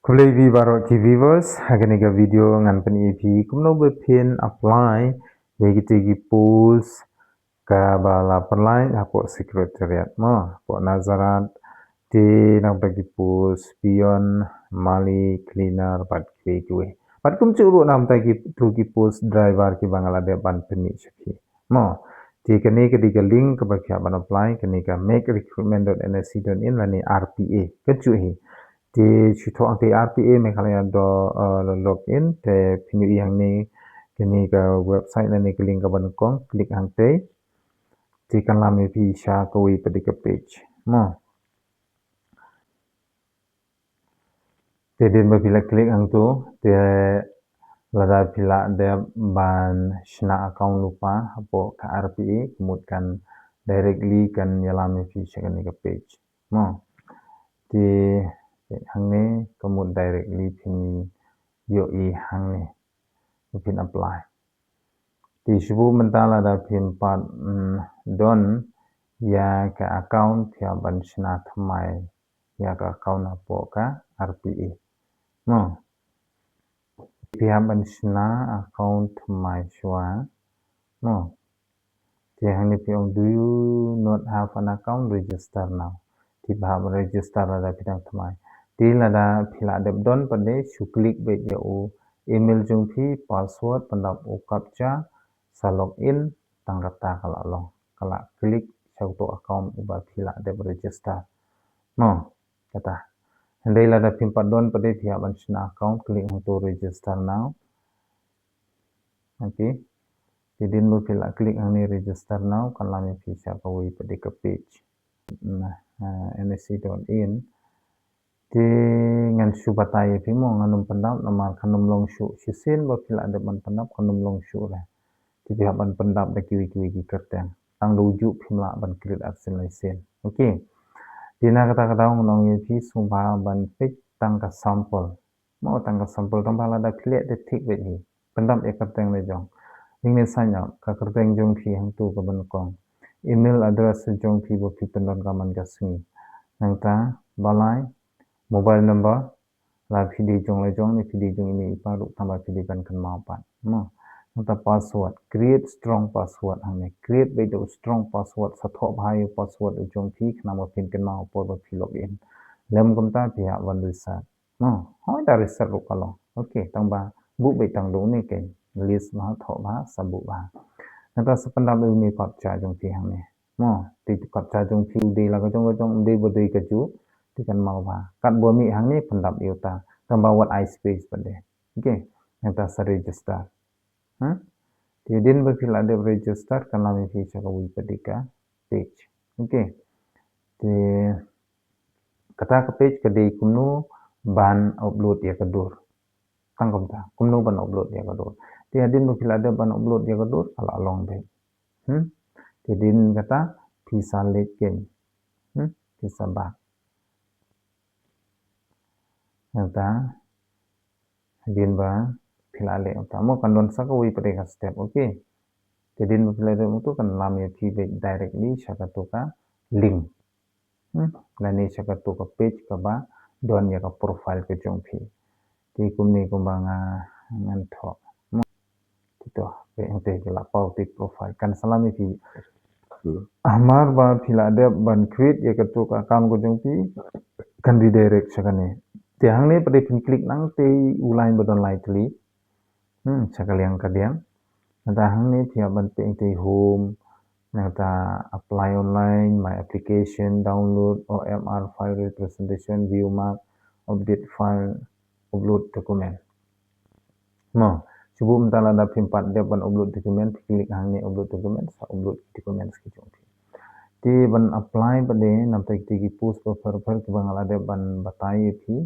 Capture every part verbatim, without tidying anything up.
Khublei phi baroh ki viewers, ha kane ka video ngan pyni ïa phi kumno ba phin apply ïa kito ki post kaba la pynlait hapoh Secretariat mo, hapoh Nazareth, te namta ki post peon, mali, cleaner, bad kiwei kiwei. Bad kumjuh ruh namta kito ki post driver kiba nga la dep ban pyni sha phi mo. Te kane ka dei ka link kaba phi hap ban apply, kane ka make recruitment dot N S C dot in lane R P A. Kajuh hi. Te shu thoh hangtei R P A Meghalaya dot, uh, log in, te phin ïohi hangne kane ka website lane ka link kaba nyngkong, click hangtei. Te kan lam ïa phi sha kawei pat de ka page mo. Te hadien ba phi la click hangto, te lada phi la dep ban shna account lypa hapoh ka R P A, ka mut kan directly kan ïalam ïa phi sha kane ka page mo. Te hangne ka mut directly phin ïohi hangne, phin apply. Te shu mynta lada phim pat, mm, don ïa ka account, phi hap ban shna thymmai ïa ka account hapoh ka R P A mo. Phi hap ban shna account thymmai shuwa mo. Te hangne phi ong, "Do you not have an account? Register now." Te phi hap register lada phi dang thymmai. Te lada phi la dep don pat de, shu click beit ïa u email jong phi, password, pyndap u captcha, sa log in, tang kata ka la long. Ka la click sha uto account uba phi la dep register mo. Kata. Hynrei lada phim pat don pat de, phi hap ban shna account, click hangto register now. Okay. Te hadien ba phi la click hangne register now, kan lam ïa phi sha kawei pat de ka page. Nah, uh, N S C dot in. Te ngan shu batai ïa phi mo, ngan ym pyndap namar kan ym long shuh. Shisien ba phi la dep ban pyndap kan ym long shuh re. Te phi hap ban pyndap da kiwei kiwei ki kyrteng. Tang da ujuh phim lah ban create arsien lai sien. Okay. Te na kata ka daw ngan ong ïa phi sngewbha ban peit tang ka sample. Mo, tang ka sample, tang ba lada phi leh te thik beit hi. Pyndap ïa ka kyrteng la jong. Ynne sign up, ka kyrteng jong phi hangto kaba nyngkong. Email address jong phi ba phi pyndonkam man ka sngi. Nangta ba lai, mobile number, la phi dei jong la jong ne phi dei jong i mei i pa ruh, tang ba phi dei ban kynmaw pat. Mo. Nangta password, create strong password hangne. Create beit da u strong password, sa thoh bha ïa u password u jong phi, khnang ba phin kynmaw por ba phi log in. Lem kumta phi hap ban reset. Mo, hooid da reset ruh ka long. Okay, tang ba buh beit tang da une kein. List bha, thoh bha, sa buh bha. Nangta sa pyndap ïa une u captcha jong phi hangne. Mo, te u captcha jong phi u dei la ka jong ka jong, u dei ba dei kajuh, te kynmaw bha. Katba mih hangne pyndap ïa uta. Tang ba wat ai space pat de. Okay, nangta sa register. Ha? Te hadien ba phi la dep register, kan lam ïa phi sha kawei pat de ka page. Okay. Te kata ka page ka dei kumno ban upload ïa ka dur. Tang kumta, kumno ban upload ïa ka dur. Te hadien ba phi la dep ban upload ïa ka dur, ka la long beit. Hmm? Te hadien kata, phi sa leit kein. Hmm? Phi sa back. Nangta, hadien ba phi la leh uta mo, kan don sa kawei pat de ka step, okay. Te hadien ba phi la leh uta kan lam ïa phi beit directly sha kato ka link. Hmm, lane sha kato ka page kaba don ïa ka profile ka jong phi. Te kumne kumba nga ngan thoh. Mo. Te to, peit hangtei ka la paw te profile. Kan sa lam ïa phi. Hamar ba phi la dep ban create ïa kato ka account ka jong phi, kan redirect sha kane. Te hangne pat de phin click nangtei u line ba don lai tylli. Hmm, sha ka liang ka diang. Nangta hangne phi hap ban peit hangtei home, nangta apply online, my application, download, O M R file representation, view mark, update file, upload document. Mo, shu mynta lada phim pat dep ban upload document, phi click hangne upload document, sa upload documents ki jong phi. Te ban apply pat de namta kito ki post bapher bapher kiba nga la dep ban batai ïa phi,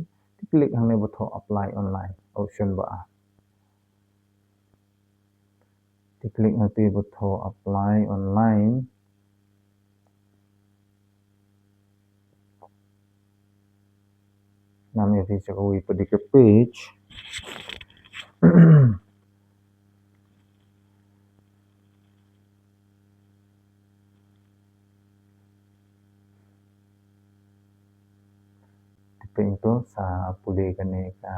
te click hangne ba thoh apply online, option ba ar. Te click hangtei ba thoh apply online. Lam ïa phi sha kawei pat de ka page. Te Te ito sa pule kane ka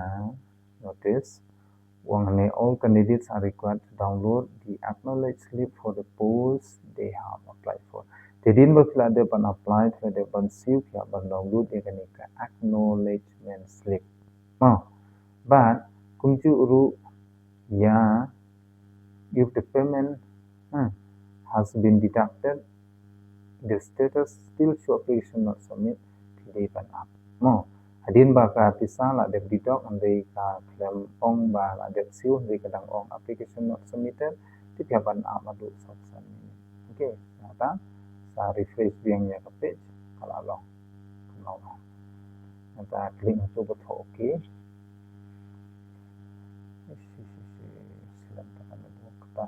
notice. Ong hangne, all candidates are required to download the acknowledged slip for the post they have applied for. Te hadien ba phi la dep ban apply, phi la dep ban siew, phi hap ban download ïa kane ka acknowledgement slip. Mo, bad kumjuh ruh ïa, if the payment, hmm, has been deducted, the status still show application not submit, phi dei ban ap. Mo, hadien ba ka pisa la dep deduct, hynrei ka khlem ong ba la dep siew, hynrei ka dang ong application not submitted, te phi hap ban ap haduh saw phew san minit. Okay, nangta sa refresh biang ïa ka page, ka la long. Ka long. Nangta click hangto ba thoh okay. Shi, shi, shi, slem ta ka network ta.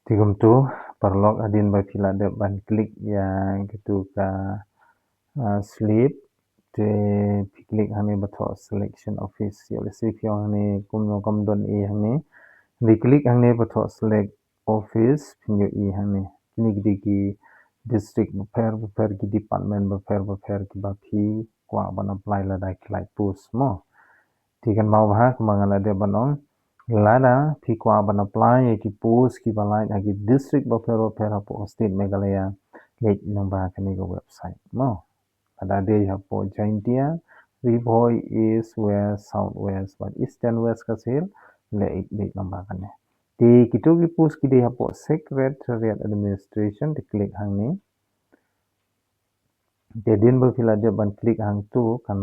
Te kumto, paralok, hadien ba phi la dep ban click ïa kito ka, ah, slip, te phi click hangne ba thoh selection office. Ïa lehse phi ong hangne kumno kam don ei hangne. Te click hangne ba thoh select office, phin ïohi hangne. Kine ki dei ki district bapher bapher, ki department bapher bapher kiba phi kwah ban apply lada ki lait post mo. Te kynmaw bha kumba nga la dep ban ong, lada phi kwah ban apply ïa ki post kiba lait ha ki district bapher bapher hapoh state Meghalaya, leit lyngba kane ka website mo. Lada dei hapoh Jaintia, Ri Bhoi, East, West, South West bad Eastern West Khasi Hills, leit, leit lyngba kane. Te kito ki post ki dei hapoh Secretariat Administration, te click hangne. Te hadien ba phi la dep ban click hangto kan,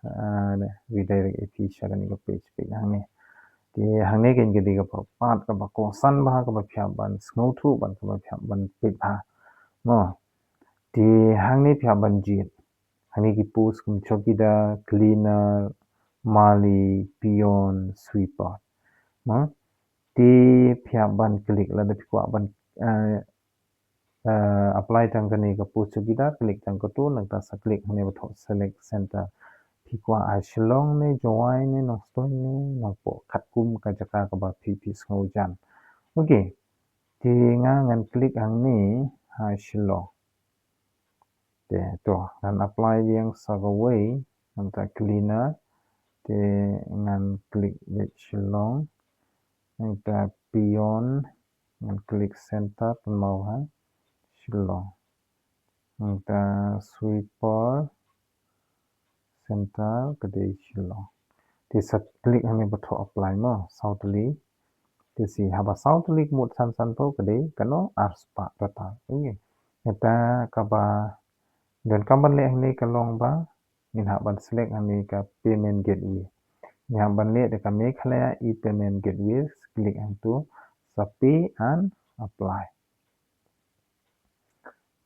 ah, redirect ïa phi sha kane ka page, page hangne. Te hangne kan ka dei ka part kaba kongsan bha kaba phi hap ban sngewthuh bad kaba phi hap ban peit bha. Mo. Te hangne phi hap ban jied. Hangne ki post kum chowkidar, cleaner, mali, peon, sweeper. Mo. Te phi hap ban click lada phi kwah ban, eh, eh, apply tang kane ka post chowkidar, click tang kato, nangta sa click hangne ba thoh select center. Phi kwah ha Shillong ne, Jowai ne, Nongstoiñ ne, Nongpoh, katkum ka jaka kaba phi, phi sngewjan. Okay. Te nga ngan click hangne ha Shillong. Te to, ngan apply biang sa kawei, nangta cleaner, te ngan click beit Shillong, nangta peon, ngan click center, pynmaw ha Shillong. Nangta sweeper, center, ka dei Shillong. Te sa click hangne ba thoh apply mo, saw tylli. Te shi haba saw tylli ka mut san sanphew ka dei kano, arspah total. Okay. Nangta kaba donkam ban leh hangne ka long ba ngin hap ban select hangne ka payment gateway. Ngin hap ban leh da ka Meghalaya e-payment gateway, click hangto sa pay and apply.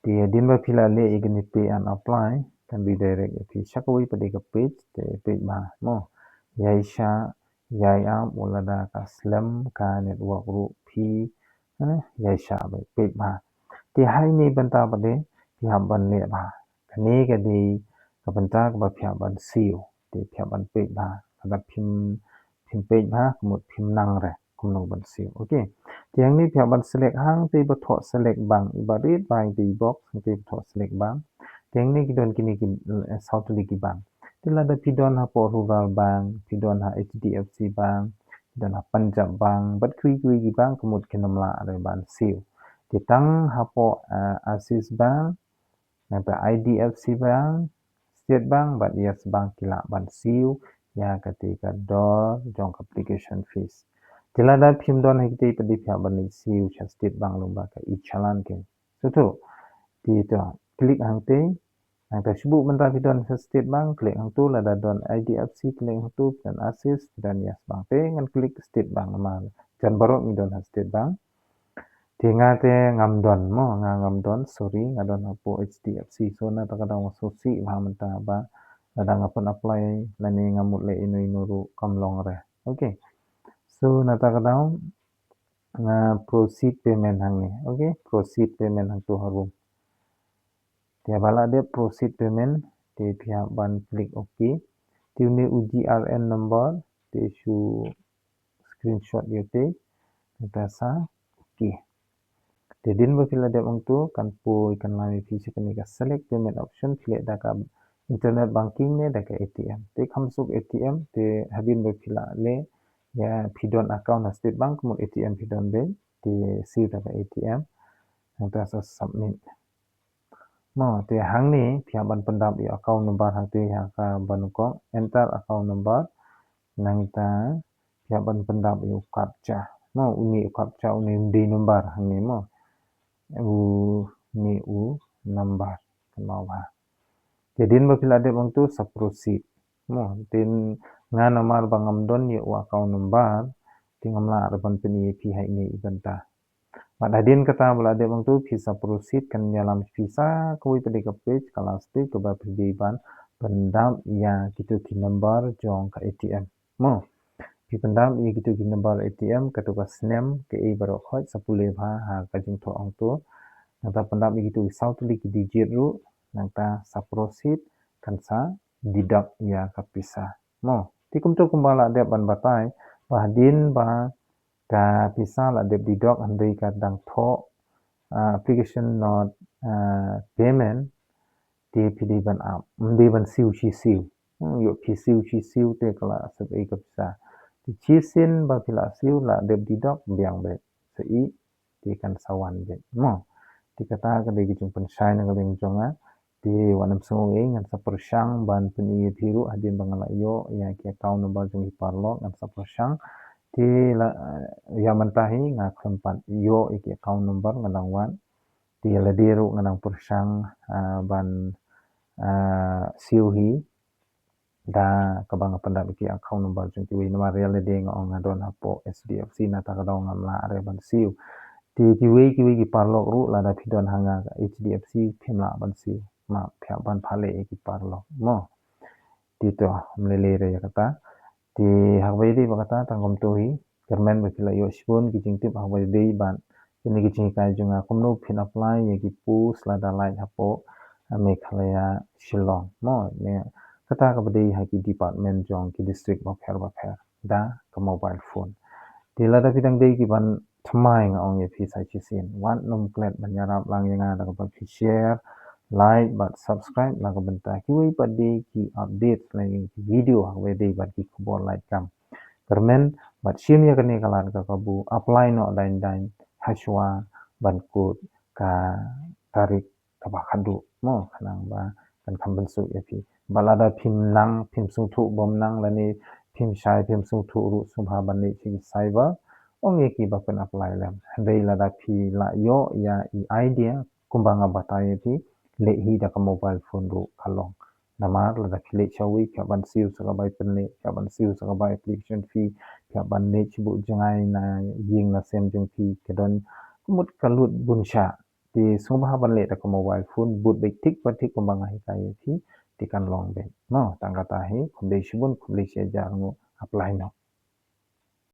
Te hadien ba phi la leh ïa kane pay and apply, kan redirect ïa phi sha kawei pat de ka page, te peit bha mo. Ïai shah, ïai ap, wat lada ka slem ka network ruh phi, eh, ïai shah beit, peit bha. Te ha kane bynta pat de phi hap ban leh bha. Kane ka dei ka bynta kaba phi hap ban siew. Te phi hap ban peit bha. Lada phim, phim peit bha, ka mut phim nang re kumno ban siew. Okay. Te hangne phi hap ban select hangtei ba thoh select bank. Iba rit ba hangtei i box, hangtei ba thoh select bank. Te hangne ki don kine ki, eh, saw tylli ki bank. Te lada phi don hapoh Rural Bank, phi don ha H D F C Bank, phi don ha Punjab Bank, bad kiwei kiwei ki bank, ka mut kin ym lah re ban siew. Te tang hapoh, eh, Axis Bank, nangta I D F C Bank, State Bank bad Yes Bank ki lah ban siew ïa katei ka dor jong ka application fees. Te lada phim don ha kitei pat de phi hap ban leit siew sha State Bank lyngba ka e-challan. Keiñ sngewthuh. Te to, click hangtei. Nangta shu buh mynta phi don ha State Bank, click hangto, lada don I D F C, click hangto, phi don Axis, phi don Yes Bank. Te ngan click State Bank namar jan baroh ngi don ha State Bank. Te nga te ngam don mo, nga ngam don, sorry, nga don hapoh H D F C. So na kata ka daw nga sngewsih bha mynta ba lada nga pyn apply lane nga mut leh ino ino ruh kam long re. Okay. So na kata ka daw nga proceed payment hangne. Okay, proceed payment hangto harum. Te haba la dep proceed payment, te phi hap ban click okay. Te une u G R N number, te shu screenshot ïa te, nangta sa okay. Te hadien ba phi la dep hangto kan poi kan lam ïa phi sha kane ka select payment option, phi leh da ka internet banking ne da ka A T M. Te kham suk A T M, te hadien ba phi la leh ïa phi don account ha State Bank, kumno A T M phi don beit, te siew da ka A T M. Nangta sa submit. Mo, te hangne phi hap ban pyndap ïa u account number hangto ha kaba nyngkong, enter account number. Nangta phi hap ban pyndap ïa u captcha. Mo, une u captcha une u dei number hangne mo. Une u number. Kynmaw bha. Te hadien ba phi la dep hangto sa proceed. Mo, te nga namar ba ngam don ïa u account number, te ngam lah ruh ban pyni ïa phi ha ine i bynta. Bad hadien kata ba la dep hangto phi sa proceed, kan ïalam phi sa kawei pat de ka page, ka last page kaba phi dei ban pyndap ïa kito ki number jong ka A T M. Mo, phi pyndap ïa kito ki number A T M, kato ka snem, kaei baroh khoit sa pule bha ha ka jingthoh hangto. Nangta pyndap ïa kito ki saw tylli ki digit ruh, nangta sa proceed, kan sa deduct ïa ka pisa. Mo, te kumto kumba la dep ban batai ba hadien ba ka pisa la dep deduct, hynrei ka dang thoh, ah, application not, ah, payment, te phi dei ban ap, ym dei ban siew shi siew. Hmm, ïoh phi siew shi siew te ka la sep ei ka pisa. Te shisien ba phi la siew la dep deduct, biang beit. Sa i te kan sa wan beit. Mo, te kata ka dei ka jingpynshai na ka liang jong nga. Te wat nym sngew ei, ngan sa pyrshang ban pyni ïa phi ruh hadien ba nga la ïoh ïa ki account number jong ki paralok, ngan sa pyrshang. Te la, eh, ïa mynta hi nga khlem pat ïoh ïa ki account number, nga dang wad. Te lade ruh nga dang pyrshang, ah, ban, ah, siew hi da kaba nga pyndap ïa ki account number jong kiwei, namar ïa lade nga ong nga don hapoh H D F C, nangta ka daw ngam lah re ban siew. Te kiwei kiwei ki paralok ruh lada phi don ha nga ka H D F C phim lah ban siew. Mo, phi hap ban pha leh ïa ki paralok. Mo, te to, ym lei lei re ïa kata. Te ha kaba ïadei bad kata tang kumto hi, kyrmen ba phi la ïoh shibun ki jingtip ha kaba ïadei bad kine ki jinghikai jong nga, kumno phin apply ïa ki post lada lait hapoh, ah, Meghalaya Shillong. Mo, ne kata kaba dei ha ki department jong ki district bapher bapher da ka mobile phone. Te lada phi dang dei ki ban thymmai, nga ong ïa phi sa shisien, wat nym klet ban ïarap lang ïa nga da kaba phi share, like bad subscribe na ka bynta kiwei pat de ki update lane ki video ha kaba ïadei bad ki khubor lait kam. Kyrmen bad shim ïa kane ka lad ka kabu, apply noh daiñ daiñ hashwa ban kut ka tarik kaba khadduh. Mo, khnang ba kan kham pynsuk ïa phi. Bad lada phim nang, phim sngewthuh bym nang lane phim shai phim sngewthuh ruh, sngewbha ban leit sha ki cyber, ong ïa ki ba pyn apply lem. Hynrei lada phi la ïoh ïa i idea kumba nga batai ïa phi, leh hi da ka mobile phone ruh ka long. Namar lada phi leit sha uwei, phi hap ban siew sa ka bai pynleit, phi hap ban siew sa ka bai application fee, phi hap ban leit sha bun jngai na ïing na sem jong phi, ka don ka mut ka lut bun shah. Te sngewbha ban leh da ka mobile phone, bud beit thik pa thik kumba nga hikai ïa phi, te kan long beit. Mo, tang kata hi, khublei shibun, khublei shihajar nguh, apply noh.